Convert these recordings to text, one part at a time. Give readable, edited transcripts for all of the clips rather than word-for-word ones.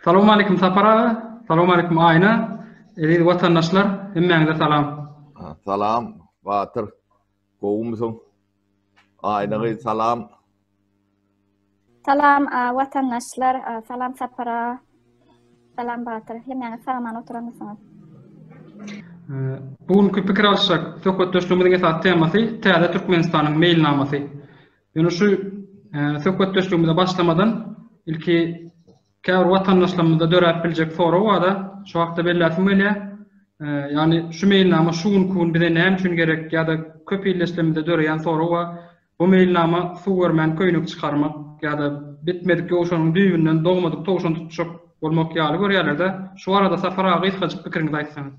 Salowmaleýkim Sapar aga, salowmaleýkim Aýna, eziz watandaşlar, hemmäňize salam. Salam Batyr, gowumysyň? Aýna gyz salam. Salam watandaşlar, salam Sapar aga, salam Batyr, hemmäňiz sag-aman oturanmysyňyz? Bu günki pikir alyşjak söhbetdeşligimiziň esasy temasy Täze Türkmenistanyň meýilnamasy. Ýöne şu söhbetdeşligimize başlamadan ilki käbir watandaşlarymyzda döräp biljek sorag barda, şu hakda belläsim gelýär. Ýagny şu meýilnama şu günki gün bize näme üçin gerek ýa-da köp ildeşlerimizde döreýän sorag bar. Bu meýilnama suw görmän köýnek çykarmak ýa-da bitmedik ýowşanyň düýbünden dogmadyk towşan tutjak bolmak ýaly görýärler-de. Şu barada Sapar aga gysgajyk pikiriňizi aýtsaňyz.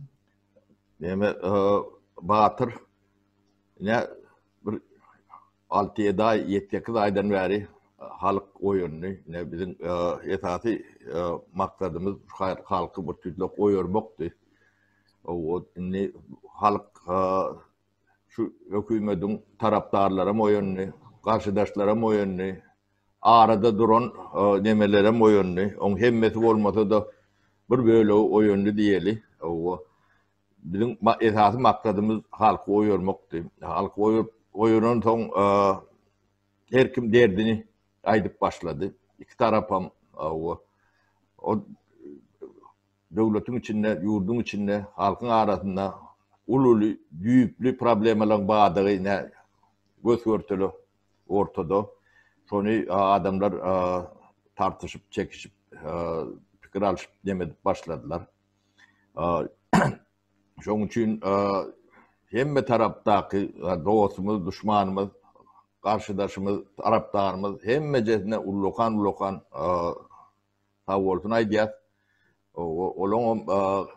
Näme, Batyr, ine bir alty-ýedi aý, ýedi-sekiz aýdan bäri halk oýandy. Ine biziň esasy maksadymyz halky bir tüýtlek oýarmakdy. Indi halk şu hökümediň tarapdarlaram oýandy, garşydaşlaram oýandy, arada duran nemelerem oýandy. Oň hemmesi bolmasa-da bir bölegi oýandy diýeli. Biziň esasy maksadymyz halky oýarmakdy. Halky oýaryp, oýaransoň her kim derdini aýdyp başlady. Iki tarapam o döwletiň içinde, ýurduň içinde, halkyň arasynda uly-uly düýpli problemalaryň bardygy ine gös-görtele ortada. Şony adamlar tartyşyp, çekişip, pikir alşyp neme edip başladylar. Şonuň üçin hemme tarapdaky dostumyz, duşmanymyz, garşydaşymyz, tarapdarymyz hemmejesine ullakan-ullakan sag bolsun aýdýas. Olaňam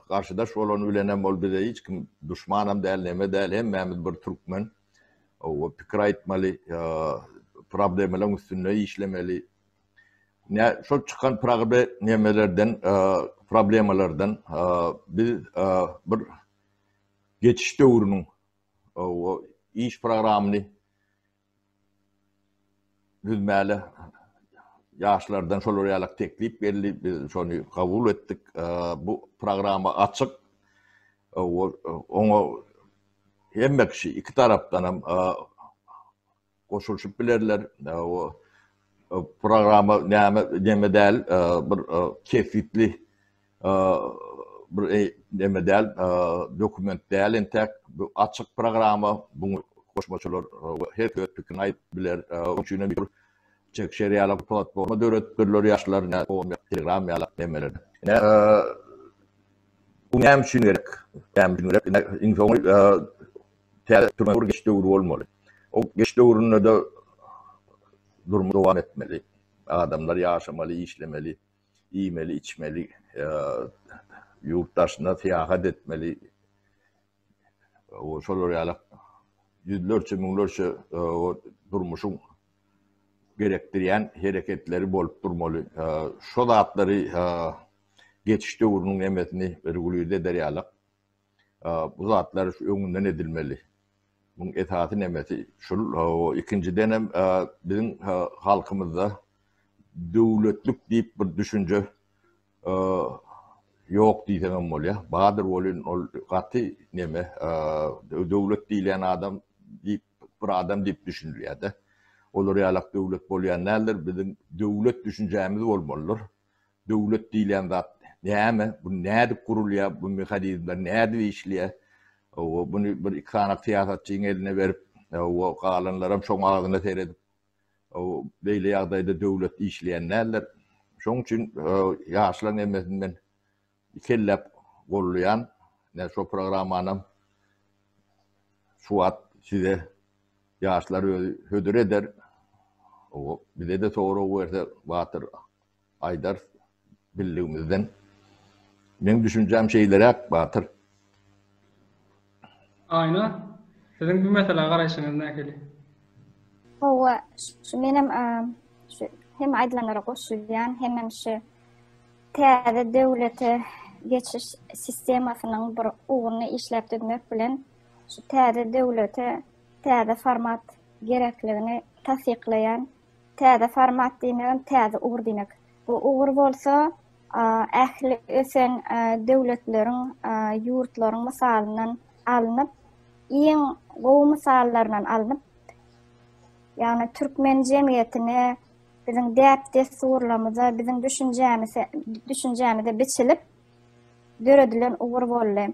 garşydaş bolany bilenem ol bize hiç kim duşmanam däl, neme däl, hemmämiz bir türkmen. Pikir aýtmaly, problemalaryň üstünde işlemeli. Ne şol çykan pragbe nemelerden, problemalardan biz bir geçiş döwrüniň iş programmyny düzmäli. Ýaşlardan şolar ýalak teklip geldi, biz şony kabul etdik. Bu programma açyk. Oňa hemme kişi iki tarapdan hem goşulyşyp bilerler. O programma näme neme däl, bir kesgitli bir neme däl, dokument däl entäk. Bu açyk programma, bu goşmaçalar her öz pikirini aýdyp biler. Onuň üçin hem bir çekişer ýaly platforma döredipdirler ýaşlar, Telegram ýaly nemeler. Bu näme üçin gerek? Näme üçin gerek? Iň soňy täze türkmen bir geçiş döwri bolmaly. O geçiş döwründe-de durmuş dowam etmeli. Adamlar ýaşamaly, işlemeli, iýmeli, içmeli, ýurt daşyna syýahat etmeli. Şolar ýaly ýüzlerçe, müňlerçe durmuşyň gerekdirýän hereketleri bolup durmaly. Şo zatlary geçiş döwrüniň nemesini regulirde eder ýaly Bu zatlar şu öňünden edilmeli. Muň esasy nemesi şul. Ikinjidenem biziň halkymyzda döwletlik diýip bir düşünje ýok diýseňem bolýar. Bardyr welin ol gaty neme döwlet diýilýän adam diýip bir adam diýip düşünilýär-de. Olar ýalak döwlet bolýan däldir. Biziň döwlet düşünjämiz bolmalydyr. Döwlet diýilýän zat näme? Bu nädip gurulýar? Bu mehanizmler nädip işleýär? Hawa, buny bir iki sany syýasatçyň eline berip, hawa, galanlaram şoň agzyna seredip, hawa, beýle ýagdaýda döwlet işleýän däldir. Şoň üçin ýaşlaryň hemmesini men ikelläp gollaýan. Ine, şo programmanam şu wagt size ýaşlar özi hödür eder. Hawa, bize-de sorag berse, Batyr Aýdarys bildigimizden. Meň düşünjäm şeýleräk, Batyr. Aýna, siziň bu meselä garaýşyňyz nähili? Hawa, şu menem şu hem aýdylanlara goşulýan, hemem şu täze döwlete geçiş sistemasynyň bir ugruny işläp düzmek bilen şu täze döwlete täze format gerekligini tassyklaýan Täze format diýmegem täze ugur diýmek. Bu ugur bolsa. ähli ösen döwletleriň, ýurtlaryň mysalyndan alnyp, iň gowy mysallaryndan alnyp, ýagny türkmen jemgyýetine, biziň däp-dessurlarymyza, biziň düşünjämize, düşünjämize biçilip döredilen ugur boldy.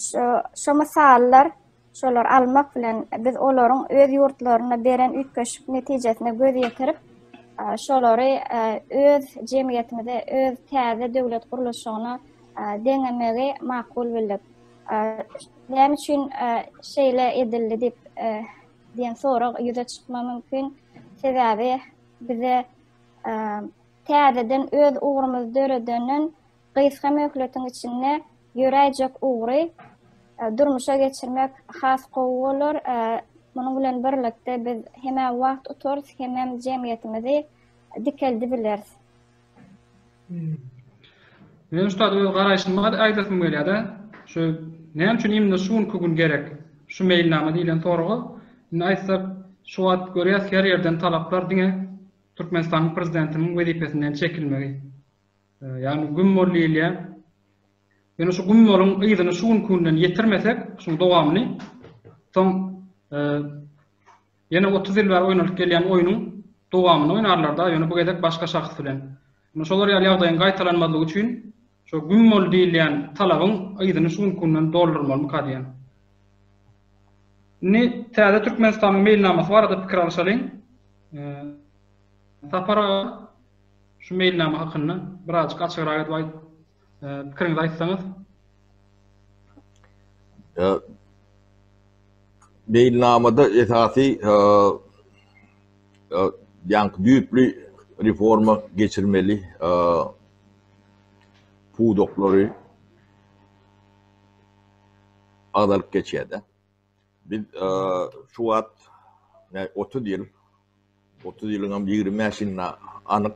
Şo, şo mysallar Şolary almak bilen, biz olaryň öz ýurtlarynda beren üýtgeşik netijesine göz ýetirip, şolary öz jemgyýetimize, öz täze döwlet gurluşygyna deňemegi makul bildik. Näme üçin şeýle edildi diýip diýen sorag ýüze çykmagy mümkin. Sebäbi bize täzeden öz ugrumyzy döredenden gysga möhletiň içinde ýöräýjek ugry durmuşa geçirmek has gowy bolar. Munuň bilen birlikde biz hem-ä wagt utarys, hemem jemgyýetimizi dikeldibileris. Men şu taýda öz garaýşymy aýdasym gelýär-de, şu näme üçin imенно şu günki gün gerek şu meýilnama diýlen soraga, indi aýtsak, şu wagt görýäs her ýerden talaplar diňe Türkmenistanyň prezidentiniň wezipesinden çekilmegi. Ýagny güm bol diýilýär. Ýöne şu güm boluň yzyny şu günki günden ýetirmesek, şuň dowamyny soň ýene 30 ýyl bäri oýnalyp gelýän oýnuň dowamyny oýnarlar-da, ýöne bu gezek başga şahs bilen. Indi şolar ýaly ýagdaýyň gaýtalanmazlygy üçin şu güm bol diýilýän talabyň yzyny şu günki günden doldurmalymyka diýýän. Indi täze Türkmenistanyň meýilnamasy barada pikir alyşalyň. Sapar aga şu meýilnama hakynda birazjyk açygrak edip aýt, pikiriňizi aýtsaňyz. Meýilnamada esasy ýaňky düýpli reforma geçirmeli pudaklary agzalyp geçýär-de. Biz şu wagt 30 ýyl, 30 ýylyňam 25 ýylynda anyk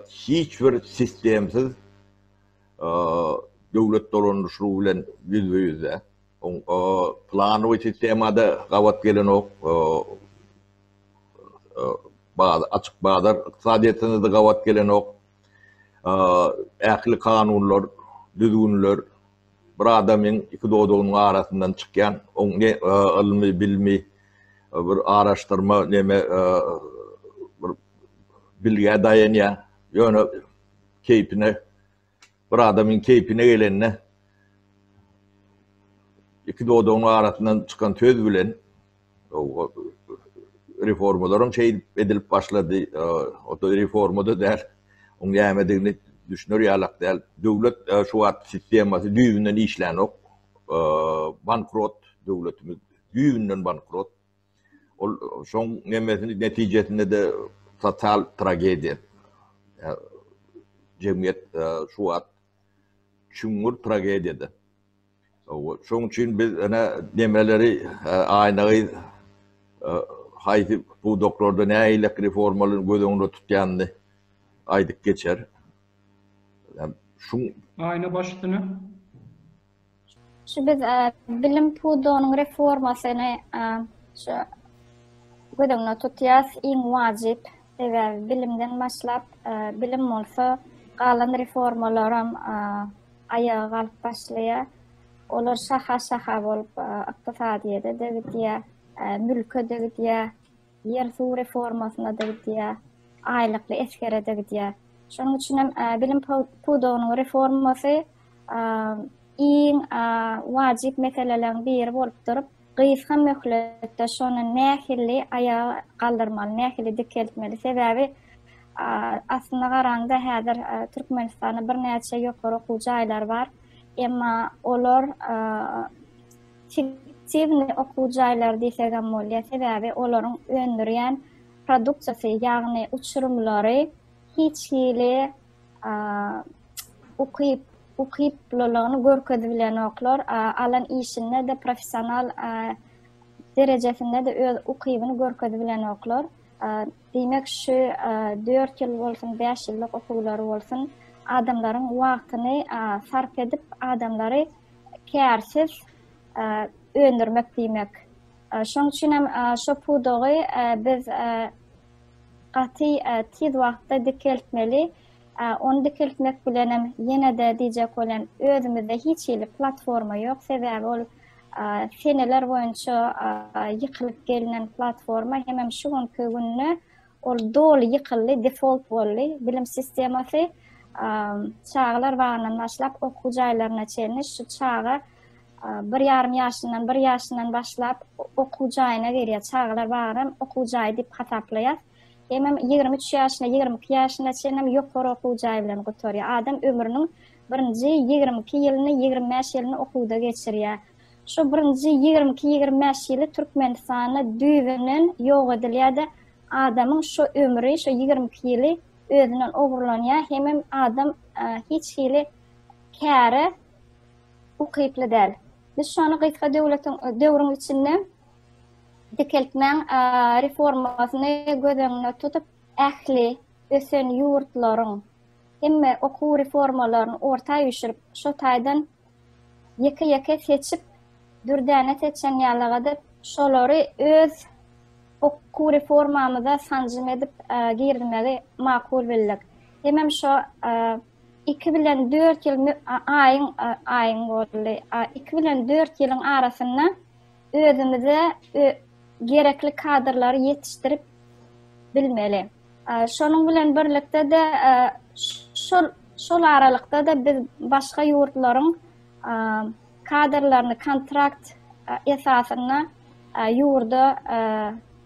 hiç bir sistemsiz döwlet dolandyryşlygy bilen ýüzbe-ýüzde. Planowy sistemada gabat gelenok. Açyk bazar ykdysadyýetine-de gabat gelenok. Ähli kanunlar, düzgünler Bir adamyň iki dodagynyň arasyndan çykýan oň ne ylmy, bilimi, bir araşdyrma neme bir bilgä daýanýar. Ýöne keýpine bir adamyň keýpine gelende iki dodagynyň arasyndan çykan söz bilen Reformalaram şeýdip edilip başlady. O-da reforma-da däl. Oň nämedigini düşüner ýalak däl. Döwlet şu wagt sistemasy düýbünden işlänok. Bankrot döwletimiz düýbünden bankrot. Ol şoň nemesini netijesinde-de sosial tragediýa. Jemgyýet şu wagt çuňňur tragediýada. Şoň üçin biz ene nemeleri Aýna gyz haýsy pudaklarda nähili reformalary göz öňünde tutýanyny aýdyp geçer. Şuň Aýna baş üstüne. Şu biz bilim pudagynyň reformasyny şu göz öňünde tutýas iň wajyp sebäbi bilimden başlap bilim bolsa galan reformalaram aýaga galyp başlaýar. Olar şaha-şaha bolup ykdysadyýete-de gidýär, mülke-de gidýär, ýer-suw reformasyna-da gidýär, aýlykly esgere-de gidýär. Şonuň üçin hem bilim pudagynyň reformasy iň wajyp meseleleriň biri bolup durup, gysga möhletde şony nähili aýaga galdyrmaly, nähili dikeltmeli? Sebäbi aslynda garaňda häzir Türkmenistanda birnäçe ýokary okuw jaýlary bar. Emma olar fiktiwnyý okuw jaýlary diýsegem bolýar. Sebäbi olaryň öndürýän produksiýasy, ýagny uçurymlary hiç hili ukyp ukyplylygyny görkezibilenoklar, alan işinde-de professional derejesinde-de öz ukybyny görkezibilenoklar. Diýmek, şu dört ýyl bolsun, bäş ýyllyk okuwlary bolsun, adamlaryň wagtyny sarp edip, adamlary kärsiz öndürmek diýmek. Şonuň üçin hem şu pudagy biz gaty tiz wagtda dikeltmeli. Ony dikeltmek bilenem ýene-de diýjek bolýan, özümizde hiç hili platforma ýok, sebäbi ol seneler boýunça ýykylyp gelnen platforma hemem şu günki günde ol doly ýykyldy, default boldy bilim sistemasy. Çagalar bagyndan başlap okuw jaýlaryna çenli şu çaga bir ýarym ýaşyndan, bir ýaşyndan başlap okuw jaýyna girýär. Çagalar bagynam okuw jaýy diýip hasaplaýas. Hemem 23 ýaşyna, 22 ýaşyna çenlem ýokary okuw jaýy bilen gutarýar. Adam ömrüniň birinji 22 ýylyny, 25 ýylyny okuwda geçirýär. Şu birinji 22-25 ýyly Türkmenistanda düýbünden ýok edilýär-de, adamyň şu ömri, şu 22 ýyly özünden ogurlanýar, hemem adam hiç hili käre ukyply däl. Biz şony gysga döwletiň döwrüň içinde dikeltmäň reformasyny göz öňünde tutup, ähli ösen ýurtlaryň hemme okuw reformalaryny orta üýşürip, şo taýdan ýeke-ýeke seçip, dürdäne seçen ýalyk edip, şolary öz okuw reformamyza sanjym edip girizmegi makul bildik. Hemem şo iki bilen dört ýyl aýyň aýyň boldy. Iki bilen dört ýylyň arasynda özümize gerekli kadrlary ýetişdirip bilmeli. Şonuň bilen birlikde-de şol şol aralykda-da biz başga ýurtlaryň kadrlaryny kontrakt esasynda ýurda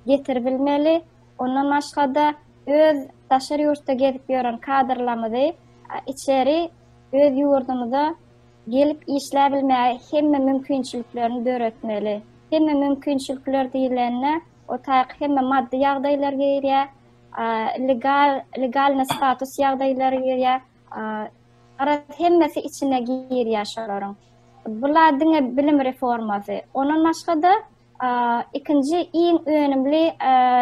getiribilmeli. Ondan başga-da öz daşary ýurtda gezip ýören kadrlarymyzy içeri öz ýurdumyza gelip işläbilmäge hemme mümkinçiliklerini döretmeli. Hemme mümkinçilikler diýlende, o taýyk hemme maddy ýagdaýlar girýär, legal, legalny status ýagdaýlary girýär. Garaz, hemmesi içine girýär şolaryň. Bula diňe bilim reformasy. Ondan başga-da, ikinji iň önümli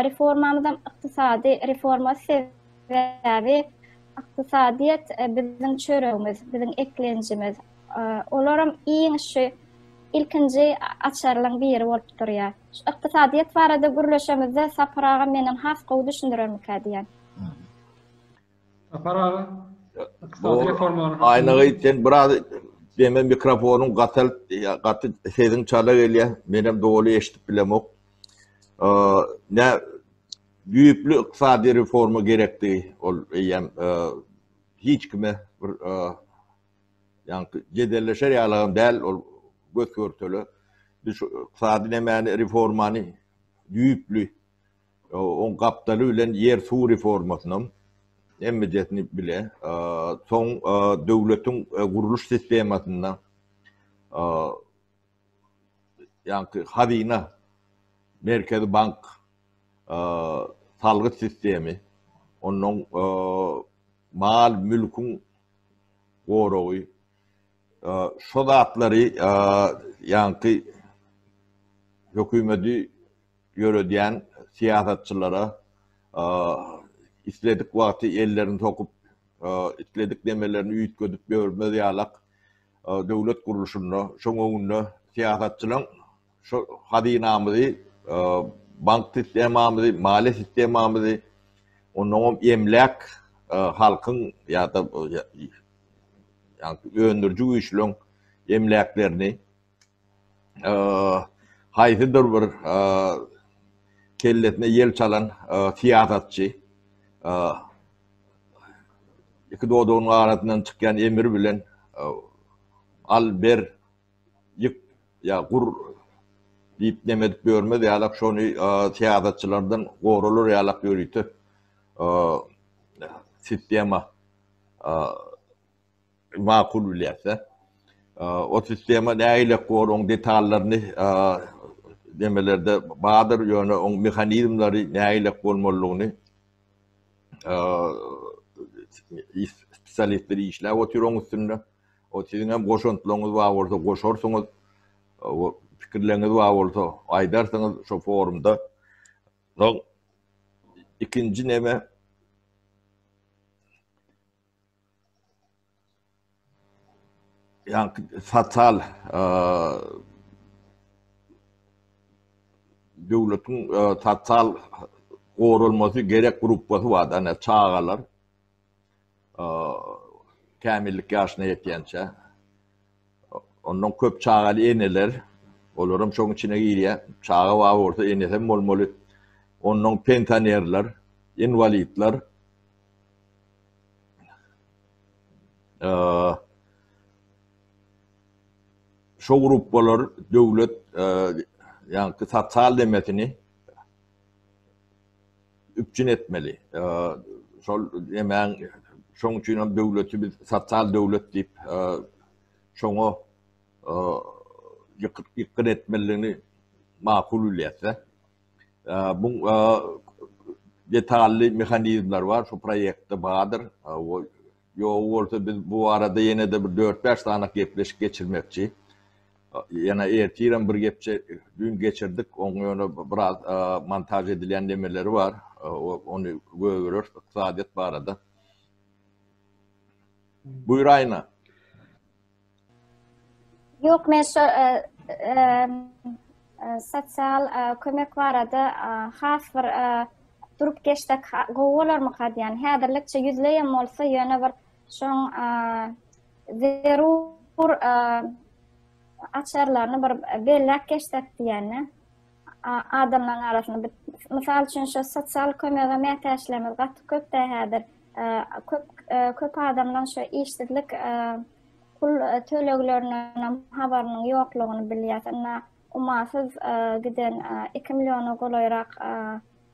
reformamyzam ykdysady reformasy sebäbi ykdysadyýet biziň çöregimiz, biziň eklenjimiz. Olaram iň şu ilkinji açarlaryň biri bolup durýar. Şu ykdysadyýet barada gürleşemizde Sapar aga menden has gowy düşündirermikä diýýän. Sapar aga, ykdysady reformalar Aýnagy sen biraz deme mikrofonyň gatal gaty sesiň çala gelýär. Menem doly eşidip bilemok. Ne düýpli ykdysady reforma gerekdi ol eýýäm hiç kime bir ýaňky jedelleşer ýalagam däl ol göz görtele. Biz şu ykdysady nemäni reformany düýpli oň gapdaly bilen ýer suw reformasynam hemmejesini bile. Soň döwletiň gurluş sistemasynda ýaňky hazyna, Merkezi bank, salgyt sistemi, onnoň mal-mülküň goragy, şo zatlary ýaňky hökümeti ýöredýän syýasatçylara isledik wagty ellerini sokup, isledik nemelerini üýtgedip ýörmez ýalak döwlet gurluşynda, şoň öňünde syýasatçylaň şo hazynamyzy, bank sistemamyzy, maliýe sistemamyzy, onnoňam emläk halkyň ýa-da öndüriji güýçleň emläklerini haýsydyr bir kellesine ýel çalan syýasatçy iki dodagynyň arasyndan çykýan emir bilen al, ber, ýyk ýa gur diýip neme edip ýörmez ýalak şony syýasatçylardan goralar ýalak ýörite sistema makul bilýäs-de. O sistema nähili bor, oň detallaryny demelerde bardyr, ýöne oň mehanizmleri nähili bolmalydygyny spesialistler işläp otyr oň üstünde. O siziň hem goşantlaryňyz bar bolsa goşarsyňyz, pikirleriňiz bar bolsa aýdarsyňyz şo forumda. Soň ikinji neme Ýaňky sosial döwletiň sosial goralmasy gerek gruppasy bar, ana çagalar. Kämillik ýaşyna ýetýänçä. Ondan köp çagaly eneler, olaram şoň içine girýär. Çaga bar bolsa enesem bolmaly. Ondan pensionerler, inwalidler. Şo gruppalar döwlet ýaňky sosial demesini üpjün etmeli. Şol nemäň şoň üçin hem döwleti biz sosial döwlet diýip şoňa ýykgyn etmelidigini makul bilýäs-de. Bu detally mehanizmler bar, şu proýektde bardyr. Ýogy bolsa biz bu barada ýene-de bir dört-bäş sany gepleşik geçirmekçi. Ýene ertirem bir gepçe düýn geçirdik, oň ýöne biraz montaž edilýän nemeleri bar. Ony göbereris ykdysadyýet barada. Buýur Aýna. Ýok, men şu sosial kömek barada has bir durup geçsek gowy bolarmyka diýýän. Häzirlikçe ýüzleýem bolsa, ýöne bir şoň zerur açarlaryny bir belläp geçsek diýýän. Adamlaryň arasynda mysal üçin şu sosial kömege mätäçlerimiz gaty köp-dä häzir. Köp köp adamlaryň şu işsizlik pul töleglerindenem habarynyň ýoklugyny bilýäs. Ynha, umasyz giden iki milliona golaýrak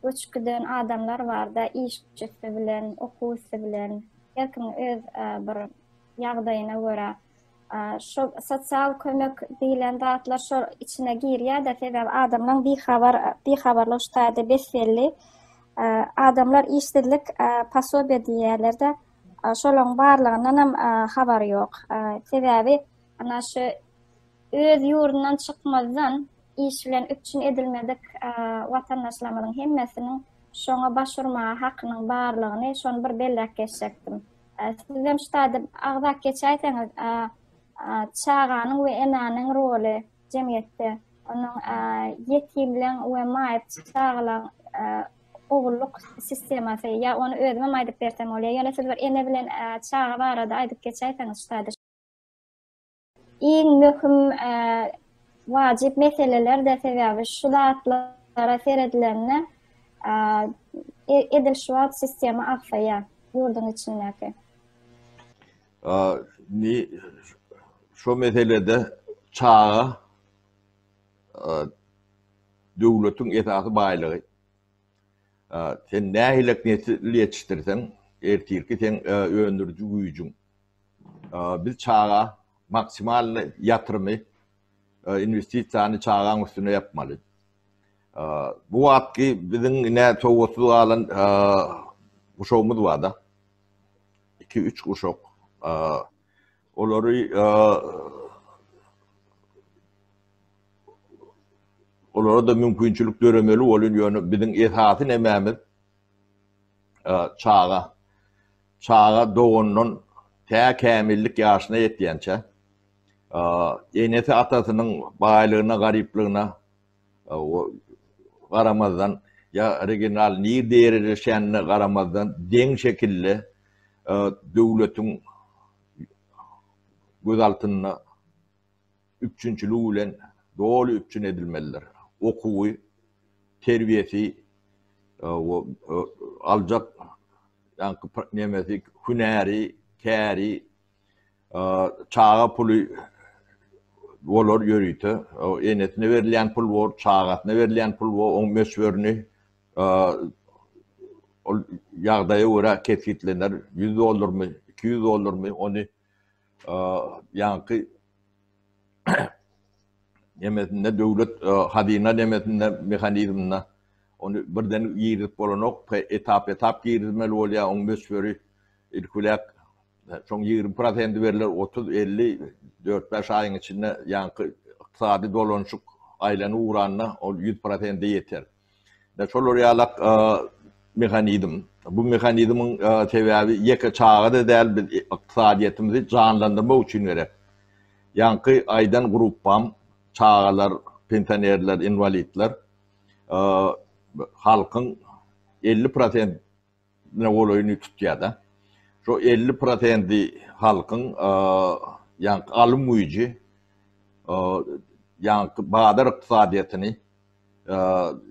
göçüp giden adamlar bar-da, iş üsti bilen, okuw üsti bilen, her kimiň öz bir ýagdaýyna görä. Şo sosial kömek diýlen zatlar şo içine girýär-de, sebäbi adamlaryň bihabar, bihabarlygy şu taýda bes-belli. Adamlar işsizlik posobiýa diýýärler-de, Şolaryň barlygyndanam habary ýok. Sebäbi ana şu öz ýurdundan çykmazdan iş bilen üpjün edilmedik watandaşlarymyzyň hemmesiniň şoňa baş urmaga hakynyň barlygyny şony bir belläp geçjekdim. Sizem şu taýda agzap geçäýseňiz, çaganyň we enäniň roly jemgyýetde, onuň ýetimleň we maýyp çagalaryň ogullyk sistemasy ýa ony özümem aýdyp bersem bolýar. Ýöne siz bir ene bilen çaga barada aýdyp geçäýseňiz şu taýda. Iň möhüm wajyp meseleler-de sebäbi şu zatlara seredilende edil şu wagt sistema agsaýar ýurduň içindäki. Indi şu meselede çaga döwletiň esasy baýlygy. Sen nähilek nesil ýetişdirseň, ertirki seň öndüriji güýjüň. Biz çaga maksimalny ýatyrymy, inwestisiýany çagaň üstüne ýapmaly. Bu wagtky biziň ine sowatsyz galan guşagymyz bar-da. Iki-üç guşak. Olary olara-da mümkinçilik döremeli bolýan, ýöne biziň esasy nemämiz çaga. Çaga dogandan tä kämillik ýaşyna ýetýänçä enesi atasynyň baýlygyna, garyplygyna garamazdan ýa regional nirde ýerleşýänine garamazdan deň şekilde döwletiň göz altynda üpjünçiligi bilen doly üpjün edilmelidir. Okuwy, terbiýesi, aljak ýaňky nemesi, hünäri, käri, çaga puly bolar ýörite. Enesine berilýän pul bor, çagasyna berilýän pul bor, oň möçberini ol ýagdaýa görä kesgitlener. 100 dollarmy, 200 dollarmy, ony ýaňky nemesinde döwlet hazyna nemesinde mehanizminde ony birden girizip bolanok, etap-etap girizmeli bolýar, oň möçberi ilki bilen şoň 20 prosendi berler, 30, 50, 4-5 aýyň içinde ýaňky ykdysady dolanyşyk aýlanyp ugranda ol 100 prosende ýeter. Şolar ýalak mehanizm. Bu mehanizmiň sebäbi ýeke çaga-da däl, biz ykdysadyýetimizi janlandyrmak üçin gerek. Ýaňky aýdan gruppam, çagalar, pensionerler, inwalidler halkyň 50 prosentine golaýyny tutýar-da. Şo 50 prosendi halkyň ýaňky alym güýji, ýaňky bazar ykdysadyýetini,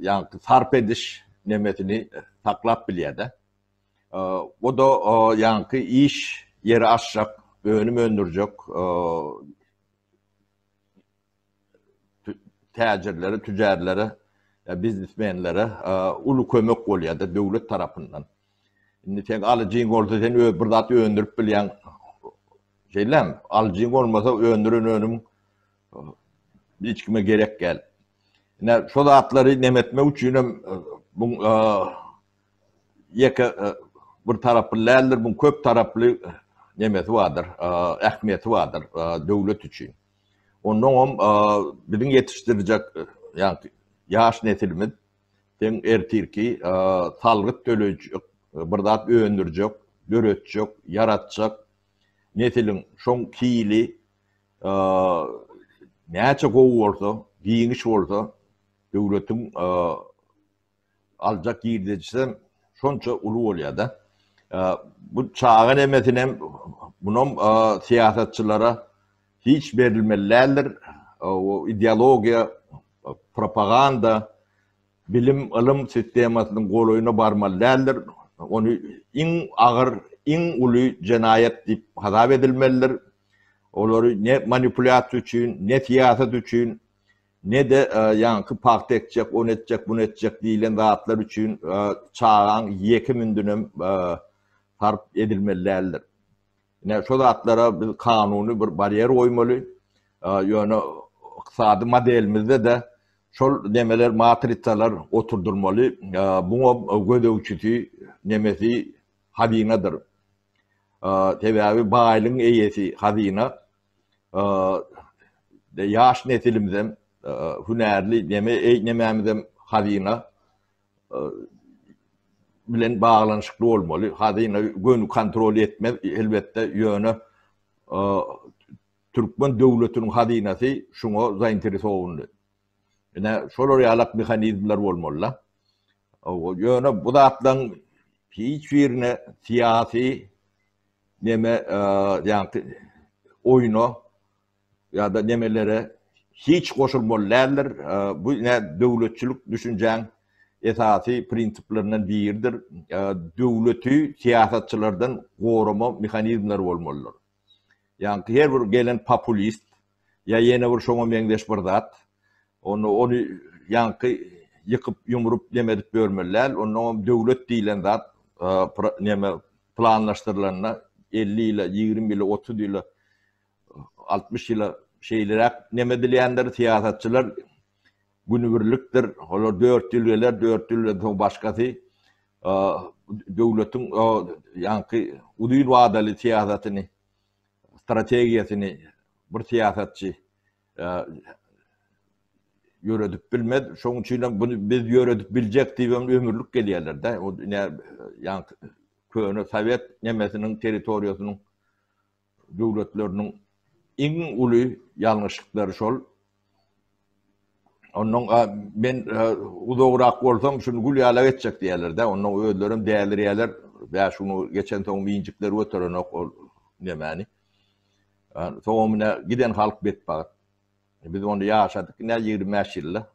ýaňky sarp ediş nemesini saklap bilýär-de. O-da ýaňky iş ýeri açjak, önüm öndürjek täjirlere, tüjärlere, biznesmenlere uly kömek bolýar-da döwlet tarapyndan. Indi sen alyjyň bolsa sen öz bir zat öndürip bilýäň. Şeýlemi? Alyjyň bolmasa öndüren önümiň hiç kime gerek däl. Ine şo zatlary neme etmek üçin hem bu ýeke bir taraply däldir, bu köp taraply nemesi bardyr, ähmiýeti bardyr döwlet üçin. Onnoňam biziň ýetişdirjek ýagny ýaş nesilimiz seň ertirki salgyt töleýjek, bir zat öndürjek, döretjek, ýaratjak nesiliň şoň hili näçe gowy bolsa, giňiş bolsa, döwletiň aljak girdejisem şonça uly bolýar-da. Bu çaga nemesinem munam syýasatçylara hiç berilmeli däldir. O ideologiýa, propaganda, bilim, ylym sistemasynyň golaýyna barmaly däldir. Ony iň agyr, iň uly jenaýat diýip hasap edilmelidir. Olary ne manipulýasiýa üçin, ne syýasat üçin, Ne-de ýaňky pagta ekjek, ony etjek, muny etjek diýlen zatlar üçin çagaň ýeke mündünem sarp edilmeli däldir. Ine, şo zatlara biz kanuny bir barýer goýmaly. Ýöne ykdysady modelimizde-de şol nemeler, matrisalar oturdylmaly. Muňa gözegçisi, nemesi hazynadyr. Sebäbi baýlygyň eýesi hazyna. Ýaş nesilimizem hünärli neme nemämizem hazyna bilen baglanyşykly bolmaly. Hazyna göni kontrol etmez elbetde, ýöne türkmen döwletiniň hazynasy şuňa zainteresowanydy. Ine, şolar ýalak mehanizmler bolmaly-da. Ýöne bu zatlaryň hiç birine syýasy neme ýaňky oýuna ýa-da nemelere hiç goşulmaly däldir. Bu ine döwletçilik düşünjäň esasy prinsiplerinden biridir. Döwleti syýasatçylardan gorama mehanizmleri bolmalydyr. Ýaňky her bir gelen populist ýa ýene bir şoňa meňzeş bir zat, onda ony ýaňky ýykyp, ýumrup neme edip ýörmeli däl. Onnoňam döwlet diýlen zat neme planlaşdyrylanda 50 ýyla, 20 ýyla, 30 ýyla, 60 ýyla şeýleräk neme edilýändir. Syýasatçylar günübirlikdir. Olar 4 ýyl geler, 4 ýyldan soň başgasy döwletiň ýaňky uzyn wadaly syýasatyny, strategiýasyny bir syýasatçy ýöredip bilmez. Şonuň üçin hem bunu biz ýöredip biljek diýip hem ömürlik gelýärler-de. O ýaňky köne sowet nemesiniň territoriýasynyň döwletleriniň iň uly ýalňyşlyklary şol. Ondan men uzagrak bolsam şuny gül ýalak etjek diýerler-de. Ondan özlerem dälirýärler. 5 gün geçensoň injikleri göterenok ol nemäni. Soňam ine giden halk betbagt. Biz ony ýaşadyk ine 25 ýylda.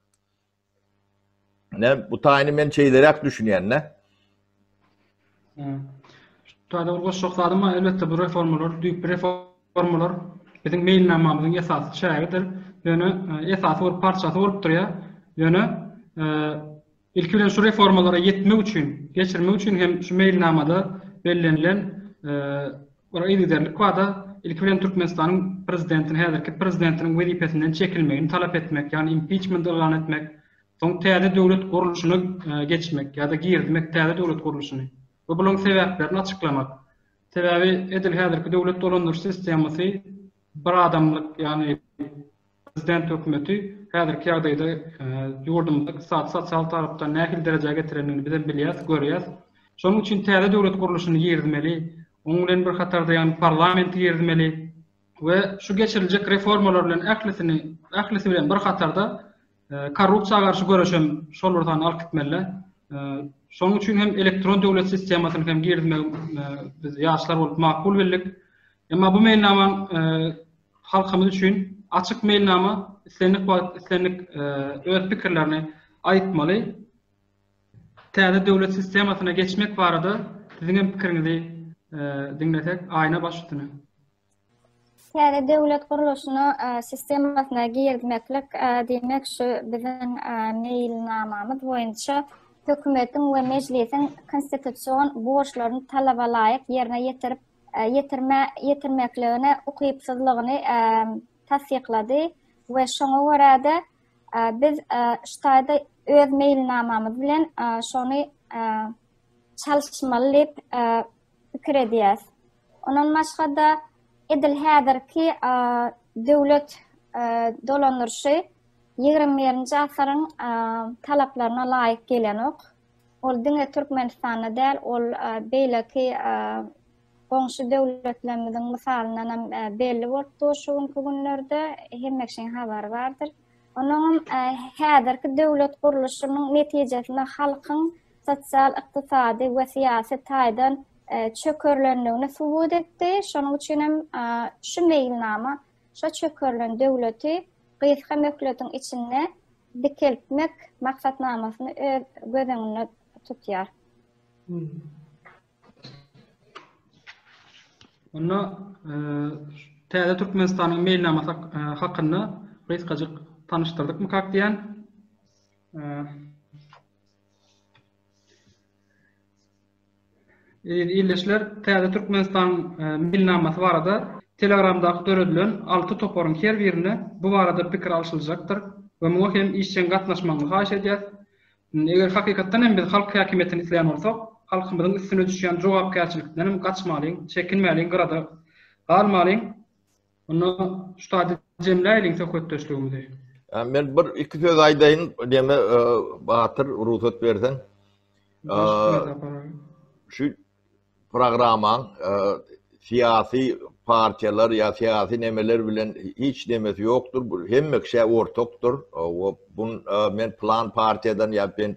Ne bu taýyny men şeýleräk düşünýän-de. Şu taýda bir goşjak zadym bar, elbetde bu reformalar, düýpli reformalar biziň meýilnamamyzyň esasy çägidir. Ýöne e, esasy bir parçasy bolup durýar. Ýöne e, ilki bilen şu reformalara ýetmek üçin, geçirmek üçin hem şu meýilnamada bellenilen e, Bir yzygiderlik barda, ilki bilen Türkmenistanyň prezidentini, häzirki prezidentiniň wezipesinden çekilmegini talap etmek, ýagny impiçment yglan etmek, soň täze döwlet gurluşyna geçmek ýa-da girizmek täze döwlet gurluşyny we bularyň sebäplerini açyklamak. Sebäbi edil häzirki döwlet dolandyryş sistemasy bir adamlyk, ýagny Prezident hökümeti häzirki ýagdaýda ýurdumyzy ykdysady, sosial tarapdan nähili derejä getirendigini bizem bilýäs, görýäs. Şonuň üçin täze döwlet gurluşyny girizmeli, onuň bilen bir hatarda ýagny parlamenti girizmeli we şu geçiriljek reformalar bilen ählisini, ählisi bilen bir hatarda korrupsiýa garşy göreşem şol bir sanda alyp gitmeli. Şonuň üçin hem elektron döwlet sistemasyny hem girizmegi biz ýaşlar bolup makul bildik. Emma bu meýilnamaň halkymyz üçin açyk meýilnama, islendik wagt islendik öz pikirlerini aýtmaly. Täze döwlet sistemasyna geçmek barada siziň hem pikiriňizi diňlesek, Aýna baş üstüne. Täze döwlet gurluşyna sistemasyna girizmeklik diýmek şu biziň meýilnamamyz boýunça hökümetiň we mejlisiň konstitusion borçlaryny talaba laýyk ýerine ýetirip ýetirme ýetirmekligine ukypsyzlygyny tassyklady we şoňa görä-de biz şu taýda öz meýilnamamyz bilen şony çalyşmaly diýip pikir edýäs. Ondan başga-da edil häzirki döwlet dolandyryşy 21-nji asyryň talaplaryna laýyk gelenok. Ol diňe Türkmenistanda däl, ol beýleki goňşy döwletlerimiziň mysalyndan hem belli bolup dur şu günki günlerde, hemme kişiň habary bardyr. Onuňam häzirki döwlet gurluşynyň netijesinde halkyň sosial-ykdysady we syýasy taýdan çökerilendigini subut etdi. Şonuň üçin hem şu meýilnama şo çökerilen döwleti gysga möhletiň içinde dikeltmek maksatnamasyny öz göz öňünde tutýar. Onda Täze Türkmenistanyň meýilnamasy hakynda gysgajyk tanyşdyrdykmykak diýýän. Eziz ildeşler, Täze Türkmenistanyň meýilnamasy barada Telegramdaky döredilen alty toparyň her birinde bu barada pikir alşyljakdyr we muňa hem işjeň gatnaşmagyňyzy haýyş edýäs. Eger hakykatdan hem biz halk häkimiýetini isleýän bolsak, halkymyzyň üstüne düşýän jogapkärçilikden hem gaçmalyň, çekinmäliň, gyrada galmalyň. Onda şu taýda jemläýeliň söhbetdeşligimizi. Men bir iki söz aýdaýyn, neme Batyr, rugsat berseň. Şu programmaň syýasy partiýalar ýa syýasy nemeler bilen hiç nemesi ýokdur. Bu hemme kişä ortakdyr. Bun men plan partiýadan ýa men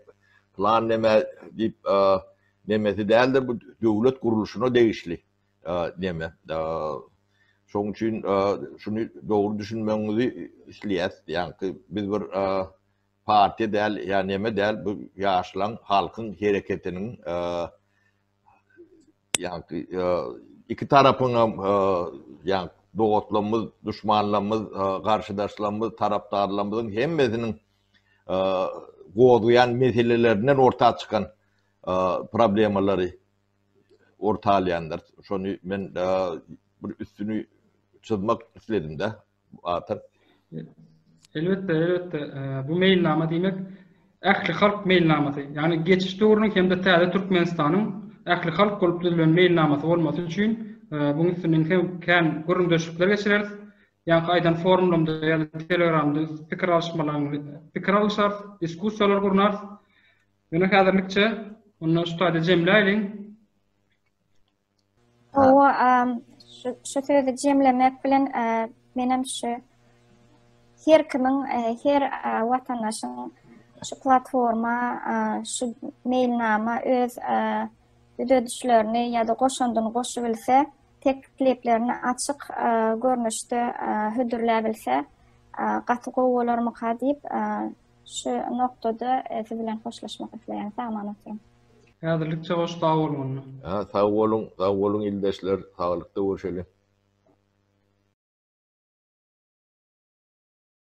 plan neme diýip nemesi däldir. Bu döwlet gurluşyna degişli neme. Şonuň üçin şuny dogry düşünmegiňizi isleýäs. Ýaňky biz bir partiýa däl ýa neme däl, bu ýaşlaň, halkyň hereketiniň ýaňky iki tarapyňam ýaňky dogatlarymyz, duşmanlarymyz, garşydaşlarymyz, tarapdarlarymyzyň hemmesiniň gozgaýan meselelerinden orta çykan problemalary orta alýandyr. Şony men bir üstüni çyzmak isledim-de, Batyr. Elbetde, elbetde. Bu meýilnama diýmek, ählihalk meýilnamasy. Ýagny geçiş döwrüniň hem-de täze Türkmenistanyň ählihalk bolup düzülen meýilnamasy bolmasy üçin buň üstünden hem kän gürrüňdeşlikler geçireris. Ýaňky aýdan forumlarymda ýa-da Telegramda pikir alyşmalaryňyzy pikir alyşarys, diskussiýalar gurnarys. Ýöne häzirlikçe onda şu taýda jemläýliň. Hawa, şu sözi jemlemek bilen menem şu her kimiň, her watandaşyň şu platforma, şu meýilnama öz düzedişlerini ýa-da goşandyny goşubilse, tekliplerini açyk görnüşde hödürläbilse, gaty gowy bolarmyka diýip, şu noktada siz bilen hoşlaşmak isleýän. Sag aman oturyň. Häzirlikçe hoş sag boluň onda. Sag boluň, sag boluň ildeşler, saglykda görşeliň.